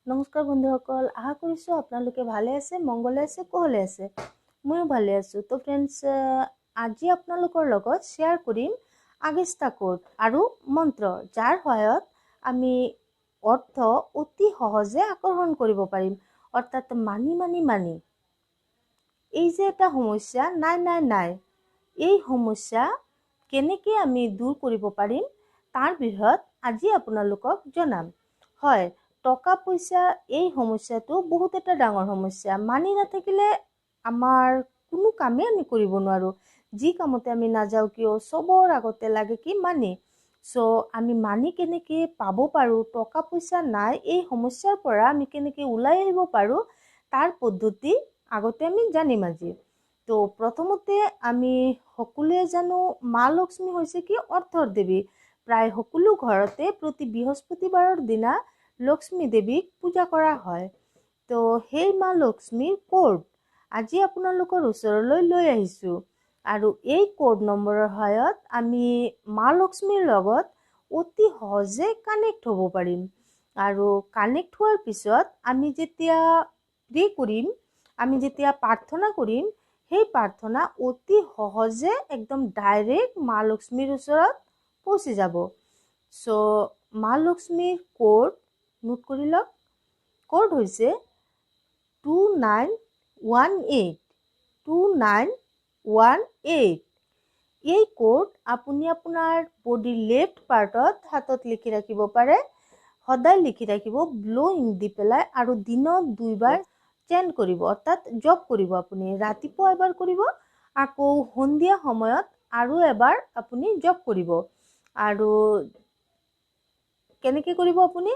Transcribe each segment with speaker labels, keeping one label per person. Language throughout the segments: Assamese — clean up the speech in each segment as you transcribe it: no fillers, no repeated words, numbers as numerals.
Speaker 1: নমস্কাৰ বন্ধুসকল, আশা কৰিছোঁ আপোনালোকে ভালে আছে, মংগলে আছে, কুশলে আছে। ময়ো ভালে আছোঁ। তো ফ্ৰেণ্ডছ, আজি আপোনালোকৰ লগত শ্বেয়াৰ কৰিম আগেষ্টা কোড আৰু মন্ত্ৰ, যাৰ সহায়ত আমি অৰ্থ অতি সহজে আকৰ্ষণ কৰিব পাৰিম। অৰ্থাৎ মানি মানি মানি এই যে এটা সমস্যা, নাই নাই নাই, এই সমস্যা কেনেকৈ আমি দূৰ কৰিব পাৰিম তাৰ বিষয়ত আজি আপোনালোকক জনাম। হয়, টকা পইচা এই সমস্যাটো বহুত এটা ডাঙৰ সমস্যা। মানি নাথাকিলে আমাৰ কোনো কামেই আমি কৰিব নোৱাৰোঁ। যি কামতে আমি নাযাওঁ কিয়, চবৰ আগতে লাগে কি মানি। চ' আমি মানি কেনেকৈ পাব পাৰোঁ, টকা পইচা নাই এই সমস্যাৰ পৰা আমি কেনেকৈ ওলাই আহিব পাৰোঁ, তাৰ পদ্ধতি আগতে আমি জানিম আজি। তো প্ৰথমতে আমি সকলোৱে জানো মা লক্ষ্মী হৈছে কি অৰ্থৰ দেৱী। প্ৰায় সকলো ঘৰতে প্ৰতি বৃহস্পতিবাৰৰ দিনা লক্ষ্মী দেৱীক পূজা কৰা হয়। তো সেই মা লক্ষ্মীৰ কোড আজি আপোনালোকৰ ওচৰলৈ লৈ আহিছোঁ, আৰু এই কোড নম্বৰৰ সহায়ত আমি মা লক্ষ্মীৰ লগত অতি সহজে কানেক্ট হ'ব পাৰিম। আৰু কানেক্ট হোৱাৰ পিছত আমি যেতিয়া প্ৰে কৰিম, আমি যেতিয়া প্ৰাৰ্থনা কৰিম, সেই প্ৰাৰ্থনা অতি সহজে একদম ডাইৰেক্ট মা লক্ষ্মীৰ ওচৰত পहुঁচি যাব। চ' মা লক্ষ্মীৰ কোড নোট কৰি লওক। কোড হৈছে 2918, 2918। এই কোড আপুনি আপোনাৰ বডিৰ লেফ্ট পাৰ্টত হাতত লিখি ৰাখিব পাৰে। সদায় লিখি ৰাখিব ব্ল' ইংক দি পেলাই, আৰু দিনত দুইবাৰ চেণ্ড কৰিব, অৰ্থাৎ জপ কৰিব। আপুনি ৰাতিপুৱা এবাৰ কৰিব, আকৌ সন্ধিয়া সময়ত আৰু এবাৰ আপুনি জপ কৰিব। আৰু কেনেকৈ কৰিব আপুনি?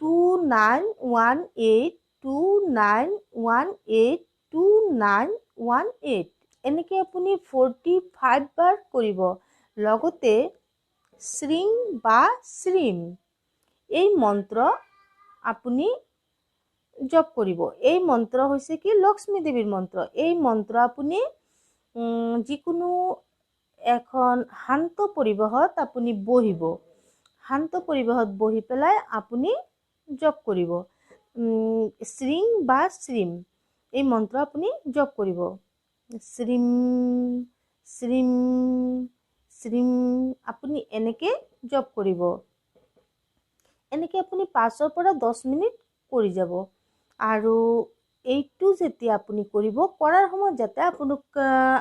Speaker 1: 2918, 2918, 2918, এনেকৈ আপুনি 45 বাৰ কৰিব। লগতে শ্ৰীং বা শ্ৰীম এই মন্ত্ৰ আপুনি জপ কৰিব। এই মন্ত্ৰ হৈছে কি লক্ষ্মী দেৱীৰ মন্ত্ৰ। এই মন্ত্ৰ আপুনি যিকোনো এখন শান্ত পৰিৱেশত আপুনি বহিব, শান্ত পৰিৱেশত বহি পেলাই আপুনি জপ কৰিব। শ্ৰীং বা শ্ৰীম এই মন্ত্ৰ আপুনি জপ কৰিব। শ্ৰীম শ্ৰীম শ্ৰীম আপুনি এনেকৈ জপ কৰিব। এনেকৈ আপুনি 5ৰ পৰা 10 মিনিট কৰি যাব। আৰু এইটো যেতিয়া আপুনি কৰিব, কৰাৰ সময়ত যাতে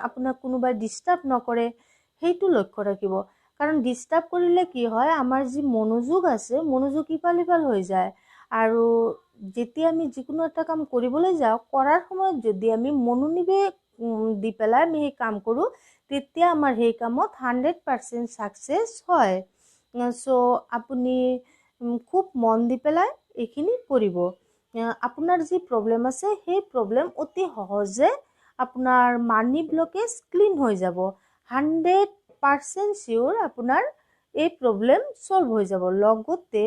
Speaker 1: আপোনাক কোনোবাই ডিষ্টাৰ্ব নকৰে সেইটো লক্ষ্য ৰাখিব। কাৰণ ডিষ্টাৰ্ব কৰিলে কি হয়, আমাৰ যি মনোযোগ আছে মনোযোগ ইফাল সিফাল হৈ যায়। আৰু যেতিয়া আমি যিকোনো এটা কাম কৰিবলৈ যাওঁ, কৰাৰ সময়ত যদি আমি মনোনিৱেশ দি পেলাই আমি সেই কাম কৰোঁ, তেতিয়া আমাৰ সেই কামত 100% ছাকচেছ হয়। চ' আপুনি খুব মন দি পেলাই এইখিনি কৰিব। আপোনাৰ যি প্ৰব্লেম আছে সেই প্ৰব্লেম অতি সহজে আপোনাৰ মানি ব্লকেজ ক্লিন হৈ যাব। 100% চিয়'ৰ আপোনাৰ এই প্ৰব্লেম ছল্ভ হৈ যাব। লগতে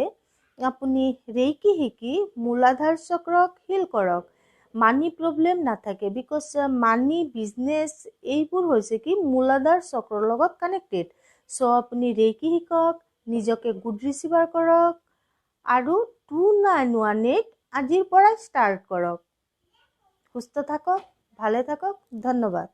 Speaker 1: আপুনি ৰেইকি শিকি মূলাধাৰ চক্ৰক হিল কৰক, মানি প্ৰব্লেম নাথাকে। Because money, business এইবোৰ হৈছে কি মূলাধাৰ চক্ৰৰ লগত কানেক্টেড। চ' আপুনি ৰেইকি শিকক, নিজকে গুড ৰিচিভাৰ কৰক, আৰু 2918 আজিৰ পৰাই ষ্টাৰ্ট কৰক। সুস্থ থাকক, ভালে থাকক, ধন্যবাদ।